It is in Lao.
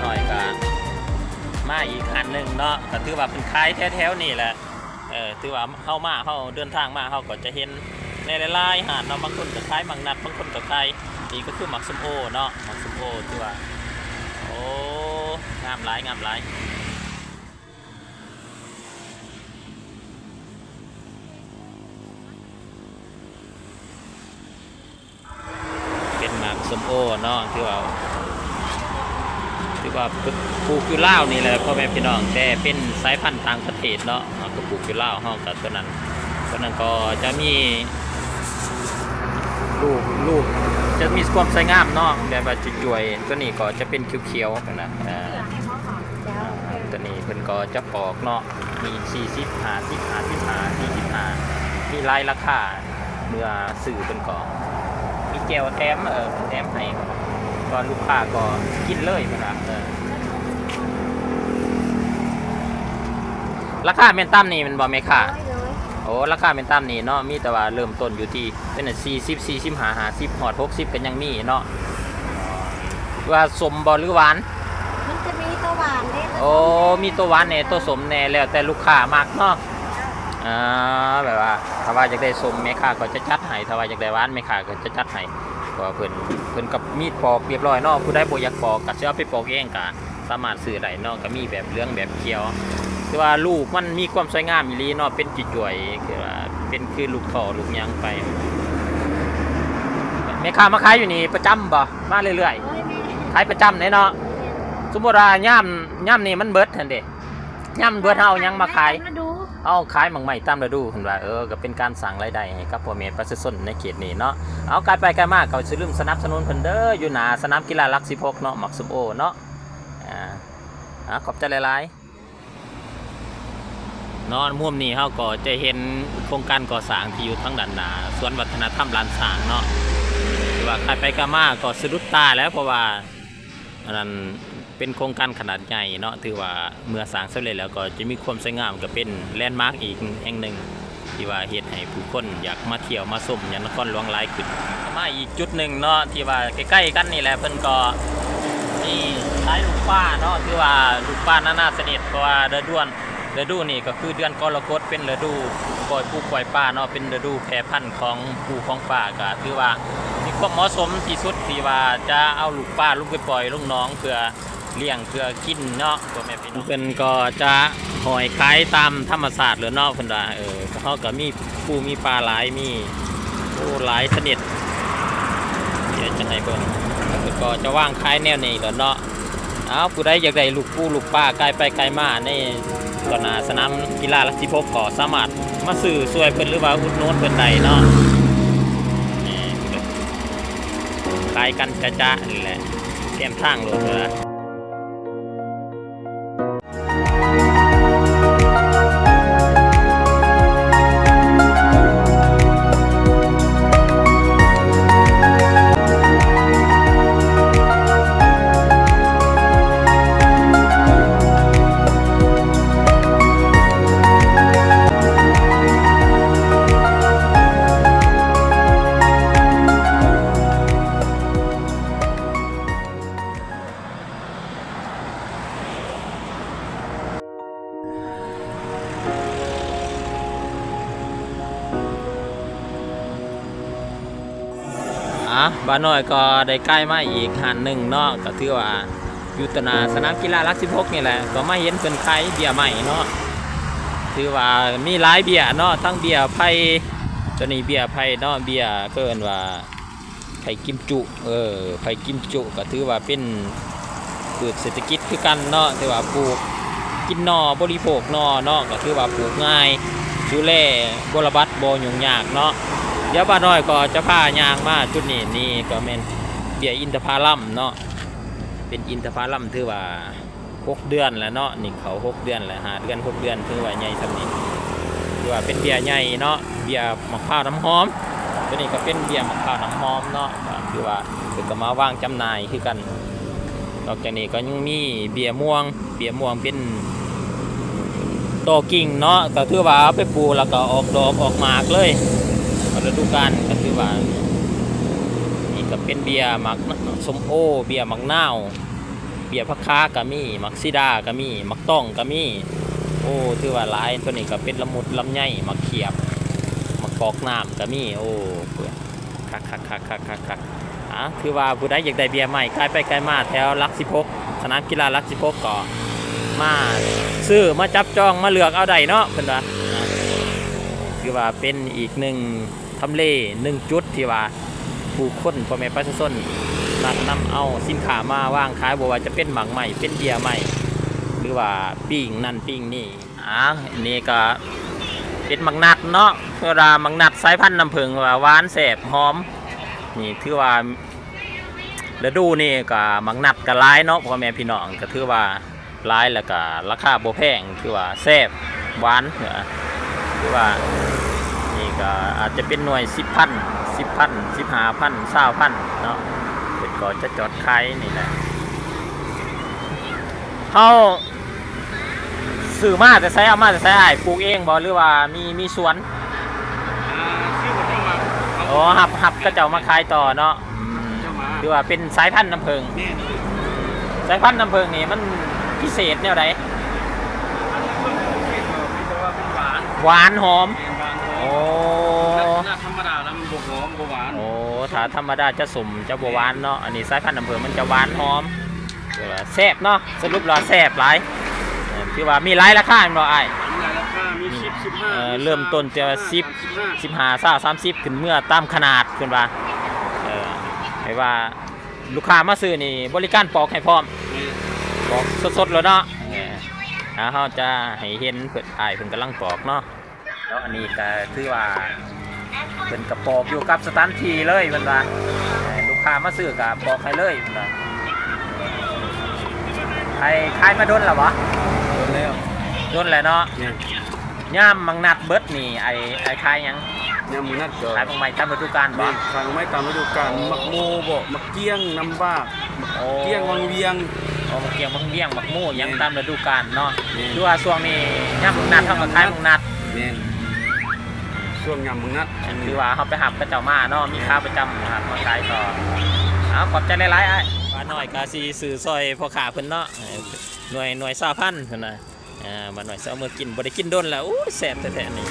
ນ້ອຍກະມາອີກຮ້ານໜຶ່ງເນາະ ກະຖືວ່າເພິ່ນຂາຍແຖວໆນີ້ແຫຼະ. ເອີ ຖືວ່າເຮົາມາ ເຮົາເດີນທາງມາ ເຮົາກໍຈະເຫັນໃນຫຼາຍໆຮ້ານເນາະ, ບາງຄົນກໍຂາຍໝາກນັດ ບາງຄົນກໍຂາຍ ນີ້ກໍຄືໝາກສົ້ມໂອເນາະ, ໝາກສົ້ມໂອຖືວ່າ ໂອ້ ງາມຫຼາຍ ງາມຫຼາຍ. ເປັນໝາກສົ້ມໂອເນາະ ຖືວ່າ ຖືວ່າປູກຢູ່ລາວນີ້ແຫຼະພໍ່ແມ່ພີ່ນ້ອງ, ແຕ່ເປັນສາຍພັນຕ່າງປະເທດເນາະ. ເຮົາກໍປູກຢູ່ລາວ ເຮົາກໍຕົວນັ້ນ ຕົວນັ້ນກໍຈະມີລູກ ລູກຈະມີຄວາມສວຍງາມເນາະ ແບບວ່າຈະຈວຍ. ຕົວນີ້ກໍຈະເປັນຂຽວໆ ຫັ້ນນະ ອ່າ ຕົວນີ້ເພິ່ນກໍຈະປອກເນາະ ມີສີ່ສິບ ຫ້າສິບ ຫ້າສິບຫ້າ ສີ່ສິບຫ້າ ມີຫຼາຍລາຄາ. ເມື່ອຊື້ເພິ່ນກໍມີແຈ່ວແຖມ ເອີ ແຖມໃຫ້ ກໍລູກຄ້າກໍກິນເລີຍເພິ່ນວ່າ. ເອີ ລາຄາແມ່ນຕາມນີ້ແມ່ນບໍ່ແມ່ຄ້າ? ໂດຍ ໂດຍ. ໂອ້ ລາຄາແມ່ນຕາມນີ້ເນາະ, ມີແຕ່ວ່າເລີ່ມຕົ້ນຢູ່ທີ່ເປັນສີ່ສິບ ສີ່ສິບຫ້າ ຫ້າສິບ ຮອດຫົກສິບກໍຍັງມີເນາະ. ວ່າສົ້ມບໍ່ ຫຼືຫວານ? ມັນຈະມີຕົວຫວານເດ້. ໂອ້ ມີຕົວຫວານແດ່ ຕົວສົ້ມແດ່ ແລ້ວແຕ່ລູກຄ້າມັກເນາະ. ອ່າ ແບບວ່າຖ້າວ່າຢາກໄດ້ສົ້ມ ແມ່ຄ້າກໍຈະຈັດໃຫ້, ຖ້າວ່າຢາກໄດ້ຫວານ ແມ່ຄ້າກໍຈະຈັດໃຫ້ ເພາະວ່າເພິ່ນ ເພິ່ນກໍມີປອກຮຽບຮ້ອຍເນາະ. ຜູ້ໃດບໍ່ຢາກປອກກໍຊິເອົາໄປປອກເອງ ກໍສາມາດຊື້ໄດ້ເນາະ, ກໍມີແບບເຫຼືອງແບບຂຽວ. ແຕ່ວ່າລູກມັນມີຄວາມສວຍງາມອີ່ຫຼີເນາະ, ເປັນຈວຍໆ ຄືວ່າເປັນຄືລູກທໍ່ລູກຫຍັງໄປ. ແມ່ຄ້າມາຂາຍຢູ່ນີ້ປະຈຳບໍ່? ມາເລື້ອຍໆ? ໂອ້ຍ ແມ່ນ. ຂາຍປະຈຳເດ້ເນາະ. ແມ່ນ. ສົມມຸດວ່າຍາມ ຍາມນີ້ມັນເບິດຫັ້ນເດ ຍາມມັນເບິດ ເຮົາເອົາຫຍັງມາຂາຍ? ຕາມລະດູ. ເອົາຂາຍໝາກໄມ້ຕາມລະດູເພິ່ນວ່າ. ເອີ ກໍເປັນການສ້າງລາຍໄດ້ໃຫ້ກັບພໍ່ແມ່ປະຊາຊົນໃນເຂດນີ້ເນາະ. ເອົາ ກາຍໄປກາຍມາກໍຊິລືມສະໜັບສະໜູນເພິ່ນເດີ ຢູ່ໜ້າສະໜາມກິລາຫຼັກສິບຫົກເນາະ, ໝາກສົ້ມໂອເນາະ. ອ່າ ອ່າ ຂອບໃຈຫຼາຍໆ. ເນາະ ມຸມນີ້ເຮົາກໍຈະເຫັນໂຄງການກໍ່ສ້າງທີ່ຢູ່ທາງດ້ານໜ້າສວນວັດທະນະທຳລ້ານຊ້າງເນາະ, ຖືວ່າກາຍໄປກາຍມາກໍສະດຸດຕາແຫຼະ ເພາະວ່າອັນນັ້ນເປັນໂຄງການຂະໜາດໃຫຍ່ເນາະ. ຖືວ່າເມື່ອສ້າງສຳເລັດແລ້ວກໍຈະມີຄວາມສວຍງາມ, ກໍເປັນແລນມາກອີກແຫ່ງໜຶ່ງ ທີ່ວ່າເຮັດໃຫ້ຜູ້ຄົນຢາກມາທ່ຽວມາຊົມຫຍັງນະຄອນຫຼວງຫຼາຍຂຶ້ນ. ມາອີກຈຸດໜຶ່ງເນາະ ທີ່ວ່າໃກ້ໆກັນນີ້ແຫຼະ, ເພິ່ນກໍມີຂາຍລູກປາເນາະ, ຖືວ່າລູກປານານາຊະນິດ ເພາະວ່າລະດູ ລະດູນີ້ກໍຄືເດືອນກໍລະກົດ ເປັນລະດູປ່ອຍປູປ່ອຍປາເນາະ, ເປັນລະດູແຜ່ພັນຂອງປູຂອງປາ. ກໍຖືວ່າມີຄວາມເໝາະສົມທີ່ສຸດ ທີ່ວ່າຈະເອົາລູກປາລົງໄປປ່ອຍລົງໜອງ ເພື່ອລ້ຽງ ເພື່ອກິນເນາະ ພໍ່ແມ່ພີ່ນ້ອງ. ເພິ່ນກໍຈະຫ້ອຍຂາຍຕາມທຳມະຊາດເລີຍເນາະ ເພິ່ນວ່າ. ເອີ ເຮົາກໍມີປູມີປາຫຼາຍ ມີ ໂອ້ ຫຼາຍຊະນິດ ດຽວຈະໃຫ້ເບິ່ງ. ເພິ່ນກໍຈະວາງຂາຍແນວນີ້ແຫຼະເນາະ. ເອົາ ຜູ້ໃດຢາກໄດ້ລູກປູລູກປາ ກາຍໄປກາຍມາໃນຕໍ່ໜ້າສະໜາມກິລາຫຼັກສິບຫົກ ກໍສາມາດມາຊື້ຊ່ວຍເພິ່ນ ຫຼືວ່າອຸດໜູນເພິ່ນໄດ້ເນາະ. ຂາຍກັນຈະໆນີ້ແຫຼະ ແຄມທາງໂລດເພິ່ນວ່າ. ອ່າ ບ່າວນ້ອຍກໍໄດ້ກາຍມາອີກຮ້ານໜຶ່ງເນາະ, ກໍຖືວ່າຢູ່ຕໍ່ໜ້າສະໜາມກິລາຫຼັກສິບຫົກນີ້ແຫຼະ, ກໍມາເຫັນເພິ່ນຂາຍເບ້ຍໄມ້ເນາະ. ຖືວ່າມີຫຼາຍເບ້ຍເນາະ, ທັງເບ້ຍໄຜ່ ຕົວນີ້ເບ້ຍໄຜ່ເນາະ, ເບ້ຍເອີ້ນວ່າ ໄຜ່ກິມຈຸ ເອີ ໄຜ່ກິມຈຸ ກໍຖືວ່າເປັນພືດເສດຖະກິດຄືກັນເນາະ, ຖືວ່າປູກກິນໜໍ່ ບໍລິໂພກໜໍ່ເນາະ, ກໍຖືວ່າປູກງ່າຍ ດູແລບໍ່ລະບັດ ບໍ່ຫຍຸ້ງຍາກເນາະ. ດຽວບ່າວນ້ອຍກໍຈະພາຍ່າງມາຈຸດນີ້, ນີ້ກໍແມ່ນເບ້ຍອິນທະຜາລຳເນາະ, ເປັນອິນທະຜາລຳ ຖືວ່າ ຫົກເດືອນແລ້ວເນາະ, ນີ້ເຂົ້າຫົກເດືອນແລ້ວ ຫ້າເດືອນ ຫົກເດືອນ ຖືວ່າໃຫຍ່ສ່ຳນີ້, ຖືວ່າເປັນເບ້ຍໃຫຍ່ເນາະ. ເບ້ຍໝາກພ້າວນ້ຳຫອມ ຕົວນີ້ກໍເປັນເບ້ຍໝາກພ້າວນ້ຳຫອມເນາະ, ກໍຖືວ່າເພິ່ນກໍມາວາງຈຳໜ່າຍຄືກັນ. ນອກຈາກນີ້ກໍຍັງມີເບ້ຍມ່ວງ, ເບ້ຍມ່ວງເປັນຕໍກິ່ງເນາະ, ກໍຖືວ່າເອົາໄປປູກແລ້ວກໍອອກດອກອອກໝາກເລີຍ ເຂົ້າລະດູການ. ກໍຖືວ່ານີ້ກໍເປັນເບ້ຍໝາກ ສົ້ມໂອ, ເບ້ຍໝາກນາວ. ເບ້ຍຜັກຄາກໍມີ, ໝາກຊີດາກໍມີ, ໝາກຕ້ອງກໍມີ. ໂອ້ ຖືວ່າຫຼາຍ. ໂຕນີ້ກໍເປັນລະມຸດລຳໄຍ, ໝາກຂຽບ, ໝາກກອກນ້ຳກໍມີ. ໂອ້ ຄັກໆໆໆໆ. ອ່າ ຖືວ່າຜູ້ໃດຢາກໄດ້ເບ້ຍໃໝ່ ກາຍໄປກາຍມາແຖວຫຼັກສິບຫົກ ສະໜາມກິລາຫຼັກສິບຫົກ ກໍມາຊື້ມາຈັບຈອງມາເລືອກເອົາໄດ້ເນາະ ເພິ່ນວ່າ. ອ່າ ຖືວ່າເປັນອີກໜຶ່ງ ທຳເລໜຶ່ງຈຸດທີ່ວ່າຜູ້ຄົນ ພໍ່ແມ່ປະຊາຊົນມັກນຳເອົາສິນຄ້າມາວາງຂາຍ, ບໍ່ວ່າຈະເປັນໝາກໄມ້ ເປັນເບ້ຍໄມ້ ຫຼືວ່າປີ້ງນັ້ນປີ້ງນີ້. ອ່າ ອັນນີ້ກໍເປັນໝາກນັດເນາະ, ເພາະວ່າໝາກນັດສາຍພັນນ້ຳເຜິ້ງ ວ່າຫວານແຊບຫອມ. ນີ້ຖືວ່າ ລະດູນີ້ກໍໝາກນັດກໍຫຼາຍເນາະ ພໍ່ແມ່ພີ່ນ້ອງ, ກໍຖືວ່າ ຫຼາຍ ແລ້ວກະລາຄາບໍ່ແພງ, ຖືວ່າແຊບຫວານ. ຖືວ່ານີ້ກໍອາດຈະເປັນໜ່ວຍສິບພັນ ສິບພັນ ສິບຫ້າພັນ ຊາວພັນເນາະ, ເພິ່ນກໍຈະຈອດຂາຍນີ້ແຫຼະ. ເຮົາຊື້ມາແຕ່ໃສ? ເອົາມາແຕ່ໃສອ້າຍ? ປູກເອງບໍ່ ຫຼືວ່າມີ ມີສວນ? ອ່າ ຊື້ເຂົາເຈົ້າມາ. ອໍ ຮັບ ຮັບເຂົາເຈົ້າມາຂາຍຕໍ່ເນາະ. ອືມ ເຈົ້າໝາ ຖືວ່າເປັນສາຍພັນນ້ຳເຜິ້ງ. ແມ່ນ. ສາຍພັນນ້ຳເຜິ້ງນີ້ມັນພິເສດແນວໃດ? ຫວານ ຫວານຫອມ. ແມ່ນ ຫວານຫອມ. ໂອ້ ຖ້າທຳມະດາແລ້ວມັນບໍ່ຫອມ ບໍ່ຫວານ. ໂອ້ ຖ້າທຳມະດາຈະສົ້ມ ຈະບໍ່ຫວານເນາະ, ອັນນີ້ສາຍພັນນ້ຳເຜິ້ງມັນຈະຫວານຫອມ. ຖືວ່າແຊບເນາະ, ສະຫຼຸບແລ້ວແຊບຫຼາຍ. ເອີ ຖືວ່າມີຫຼາຍລາຄາແມ່ນບໍ່ອ້າຍ? ມີຫຼາຍລາຄາ, ມີສິບ ສິບຫ້າ ເອີ ມີ ເລີ່ມຕົ້ນແຕ່ວ່າສິບ ສາມສິບຫ້າ ສິບຫ້າ ຊາວ ສາມສິບ ຂຶ້ນເມືອຕາມຂະໜາດເພິ່ນວ່າ. ເອີ ໃຫ້ວ່າລູກຄ້າມາຊື້ນີ້ບໍລິການປອກໃຫ້ພ້ອມ. ແມ່ນ. ປອກສົດໆໂລດເນາະ. ແມ່ນ. ອ່າ ເຮົາຈະໃຫ້ເຫັນເພິ່ນ ອ້າຍເພິ່ນກຳລັງປອກເນາະ. ເນາະ ອັນນີ້ກໍຖືວ່າເພິ່ນກໍປອກຢູ່ກັບສະຖານທີ່ເລີຍເພິ່ນວ່າ, ເອີ ລູກຄ້າມາຊື້ກໍປອກໃຫ້ເລີຍເພິ່ນວ່າ. ໄອ້ ຂາຍມາດົນແລ້ວບໍ່? ດົນແລ້ວ. ດົນແລ້ວເນາະ. ແມ່ນ. ຍາມໝາກນັດເບິດນີ້ ໄອ້ ໄອ້ຂາຍຫຍັງ? ຍາມໝາກນັດກໍຂາຍໝາກໄມ້ຕາມລະດູການບໍ່? ແມ່ນ ຂາຍໝາກໄມ້ຕາມລະດູການ. ອໍ ໝາກໂມບໍ ໝາກກ້ຽງ ນ້ຳຫວາກ ໝາກ ອໍ ກ້ຽງ ວັງວຽງ. ອໍ ໝາກກ້ຽງ ວັງວຽງ ໝາກໂມຫຍັງ ແມ່ນ ຕາມລະດູການເນາະ. ແມ່ນ. ຄືວ່າຊ່ວງນີ້ຍາມໝາກນັດເຮົາກໍຂາຍໝາກນັດ. ແມ່ນ. ຊ່ວງຍາມໝາກນັດ ຄືວ່າເຮົາໄປຮັບເຂົາເຈົ້າມາເນາະ, ມີຂາປະຈຳຮັບມາຂາຍຕໍ່. ເອົາ ຂອບໃຈຫຼາຍໆ ອ້າຍ. ປ້ານ້ອຍກໍຊິຊື້ຊ່ອຍພໍ່ຄ້າເພິ່ນເນາະ, ໜ່ວຍ ໜ່ວຍຊາວພັນເພິ່ນນະ. ອ່າ ບ້ານນ້ອຍຊິເອົາເມືອກິນ ບໍ່ໄດ້ກິນດົນແລ້ວ. ໂອ້ຍ ແຊບແທ້ໆນີ້.